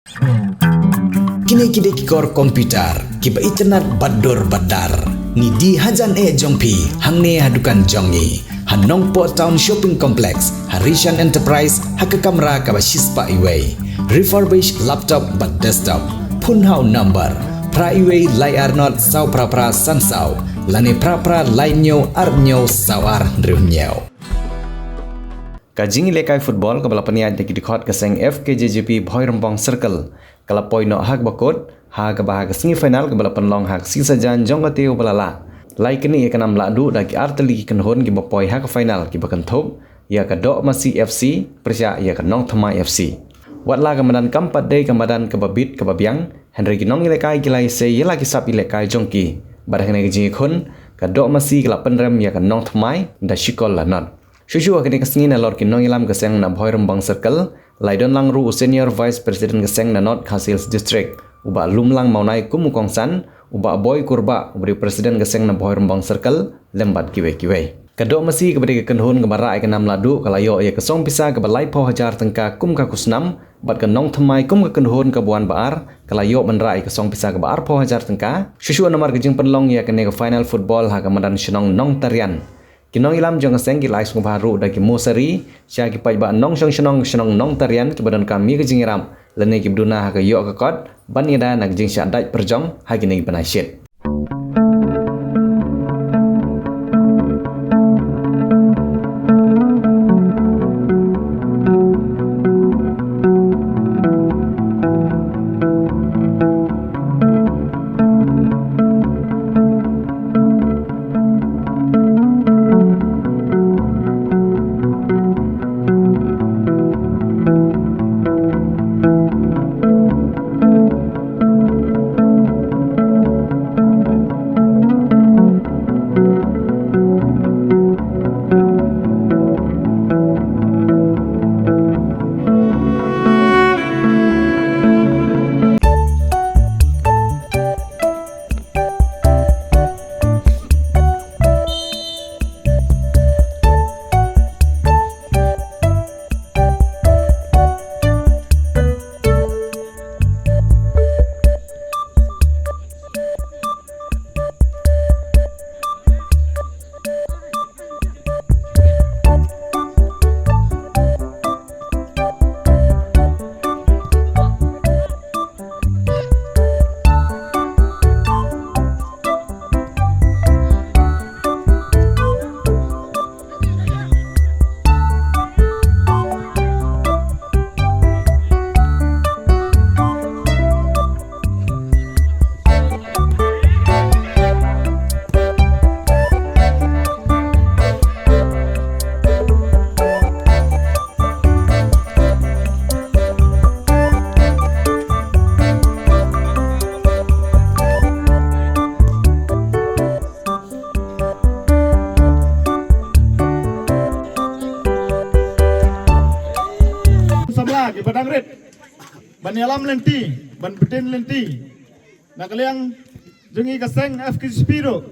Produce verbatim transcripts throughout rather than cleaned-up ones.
Kine ki dei ki kor computer kiba itynnad bad dur bad dar. Ngi die hajan eh jong phi hangne ha dukan jong ngi ha Nongpoh Town Shopping Complex, ha Rishan Enterprise, ha ka kamra kaba shispah iwei. Refurbished laptop bad desktop. Phone ha u number phra iwei lai ar not saw phra phra san saw lane phra phra lai hynñiew ar hynñiew saw ar hynriew hynñiew. Ka jingïalehkai football kaba la pynïaid da ki dkhot ka seng F K J J P Bhoirymbong Circle ka la poi noh ha kaba kut, ha kaba ha ka semi final kaba la pynlong ha ka sngi Saitjaiñ jong ka taïew ba la lah, la ïaknieh ïa ka nam lahduh da ki artylli ki kynhun kiba poi ha ka final kiba kynthup ïa ka Dohmasi F C pyrshah ïa ka Nongthymmai F C. Wat la ka madan kam pat dei ka madan kaba bit kaba biang, hynrei ki nongïalehkai ki la ïasei ïa la ki sap ïalehkai jong ki. Bad hangne ka jingïakhun, ka Dohmasi ka la pynrem ïa ka Nongthymmai da shi kol la not. Shuh shuh ha kane ka sngi nalor ki nongïalam ka seng na Bhoirymbong Circle, la ïadon lang ruh u Senior Vice President ka seng na North Khasi Hills District, u Bah Lumlang Mawnai kum u kongsan, u Bah Boi Kurbah uba dei u President ka seng na Bhoirymbong Circle, lem bad kiwei kiwei. Ka Dohmasi kaba dei ka kynhun kaba rah ïa ka nam lahduh ka la ïoh ïa ka song pisa kaba laiphew hajar tyngka kum ka khusnam, bad ka Nongthymmai kum ka kynhun kaba wan ba ar ka la ïoh ban rah ïa ka song pisa kaba arphew hajar tyngka. Shuh shuh namar ka jingpynlong ïa kane ka final football ha ka madan shnong Nongtarian, ki nongïalam jong ka seng ki la ai sngewbha ruh da ki mosari sha ki paidbah nongshong shnong, shnong Nongtarian kiba donkam ïa ka jingïarap lane kiba duna ha ka ïoh ka kot ban ïada na ka jingshah dait pyrjong ha kine ki bnai shit. Samla kiba dang rit ban ïalam lynti, ban btin lynti. Na ka liang jong ngi ka seng F K J P ruh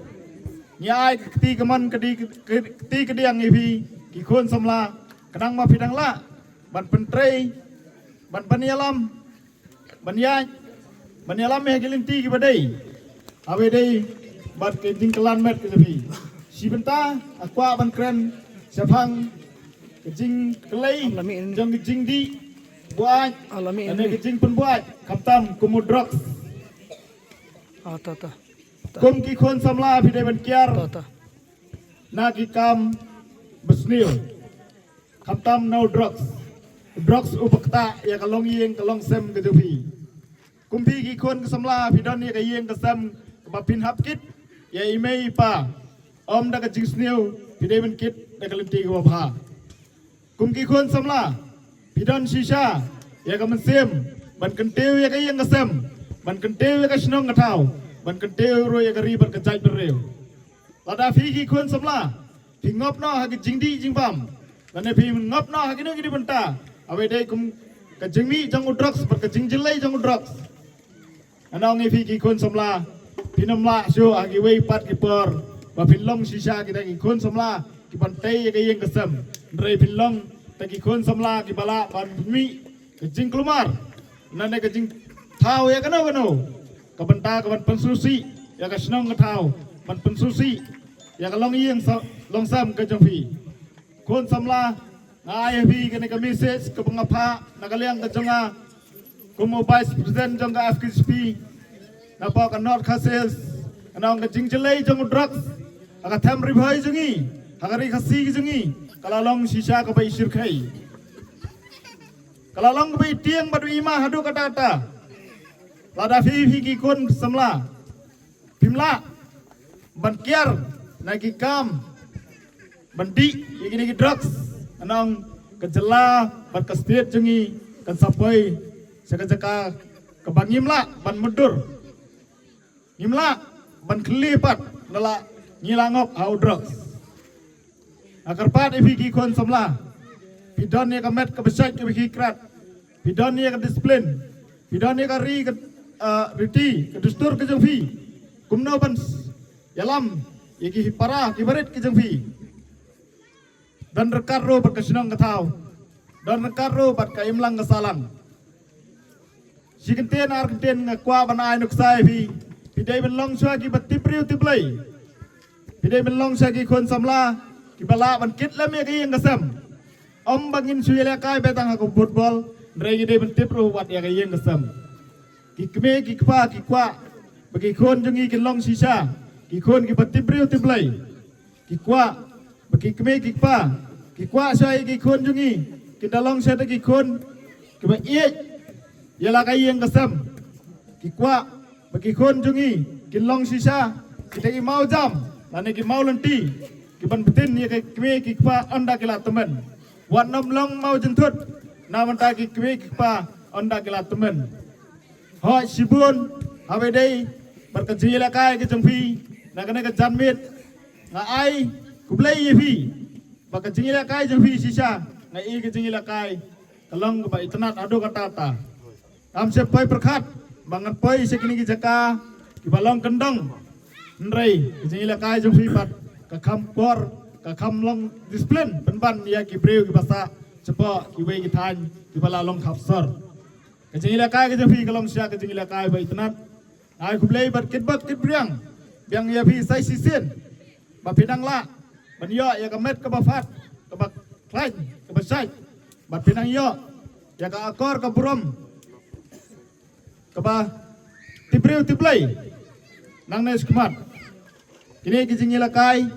ngi ai ka kti kamon ka di, ka kti kadiang ïa phi ki khun samla, khnang ma phi dang lah ban pyntrei, ban pynïalam, ban ïaid, ban ïalam ïa ki lynti kiba dei, haba dei bad ka jingkylla met ka jong phi. Shi bynta nga kwah ban kren shaphang ka jingkhlaiñ jong ka jingdih buaid, lane ka jingpynbuaid, khamtam kum u drugs. Kum ki khun samla phi dei ban kiar na ki kam basniew, khamtam na u drugs. Drugs uba ktah ïa ka longïing ka longsem ka jong phi. Kum phi ki khun ka samla phi don ïa ka ïing ka sem kaba phin hap kit ïa i mei i pa. Ym da ka jingsniew, phi dei ban kit da ka lynti kaba bha. Kum ki khun samla phi don shisha ïa ka mynsiem ban kyntiew ïa ka ïing ka sem, ban kyntiew ïa ka shnong ka thaw, ban kyntiew ruh ïa ka ri bad ka jaitbynriew. Lada phi ki khun samla phi ngop noh ha ki jingdih jingbam, lane phi ngop noh ha kino kino ki bynta, haba dei kum ka jingmih jong u drugs bad ka jingjyllei jong u drugs. Nga ong ïa phi ki khun samla, phin ym lah shuh ha kiwei pat ki por ba phin long shisha kita ki khun samla ki ban tei ïa ka ïing ka sem. Hynrei phin long kita ki khun samla kiba lah ban mih ka jingkulmar. Na ne ka jingthaw ïa kano kano ka bynta ka ban pynsngewsih ïa ka shnong ka thaw, ban pynsngewsih ïa ka longïing sa-, longsem ka jong phi. Khun samla, nga ai ha phi kane ka message kaba nga phah na ka liang ka jong nga kum u Vice President jong ka F K J P na poh ka North Khasi Hills. Ka nong ka jingjlei jong u drugs ha ka them Ri Bhoi jong ngi, ha ka Ri Khasi jong ngi, ka la long shisha kaba i shyrkhei. Ka la long kaba i tieng bad i ma haduh katta katta. Lada phi, phi ki khun samla phim lah ban kiar na ki kam ban dih ïa kine ki drugs, nong ka jylla bad ka state jong ngi kan sa poi sha ka jaka kaba ngim lah ban mutdur. Ngim lah ban khlieh pat, nala ngi la ngop ha u drugs. Nga kyrpad ïa phi ki khun samla, phi don ïa ka met kaba shait kaba khie krat, phi don ïa ka discipline, phi don ïa ka ri ka, ah, riti ka dustur ka jong phi. Kumno ban s-, ïalam ïa ki para ki barit ka jong phi. Don ryngkat ruh bad ka shnong ka thaw, don ryngkat ruh bad ka imlang ka sahlang. Shi kyntien ar kyntien nga kwah ban ai nuksa ïa phi. Phi dei ban long shuwa kiba tip briew tip Blei. Phi dei ban long shuwa ki khun samla kiba lah ban kit lem ïa ka ïing ka sem. Ym ba ngin shu ïalehkai beit tang ha ka football, hynrei ngi dei ban tip ruh wat ïa ka ïing ka sem. Ki kmie ki kpa ki kwah ba ki khun jong ngi kin long shisha ki khun kiba tip briew tip Blei. Ki kwah ba ki kmie ki kpa ki kwah shuwa ïa ki khun jong ngi kin da long shisha ki khun kiba ïeit ïa la ka ïing ka sem. Ki kwah ba ki khun jong ngi kin long shisha kita ki mawjam lane ki mawlynti kiban btin ïa ki kmie ki kpa ynda ki la tymmen. Wat nym long mawjynthut na bynta ki kmie ki kpa ynda ki la tymmen. Hooid shibun, haba ïadei bad ka jingïalehkai ka jong phi na kane ka janmiet, nga ai khublei ïa phi ba ka jingïalehkai jong phi shisha, nga i ka jingïalehkai ka long kaba itynnad haduh katta katta. Ngam shym poi pyrkhat ba ngan poi sha kine ki jaka kiba long kyndong, hynrei ka jingïalehkai jong phi pat ka kham por, ka kham long discipline pynban ïa ki briew kiba sah shapoh kiwei ki thaiñ kiba la long khapsor. Ka jingïalehkai ka jong phi ka long shisha ka jingïalehkai ba itynnad. Ai khublei bad kitbok kitbriang biang ïa phi sa shisien ba phi nang lah ban ïoh ïa ka met kaba phat, kaba khlaiñ, kaba shait, bad phi nang ïoh ïa ka akor ka burom kaba tip briew tip Blei nangne shakhmat. Kine ki jingïalehkai,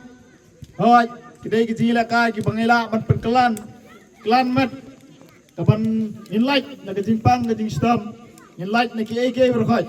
hooid, kine ki jingïalehkai kiba ngi lah ban pynkylla, kylla met, kaban ngin lait na ka jingpang ka jingshitom, ngin lait na kiei kiei baroh.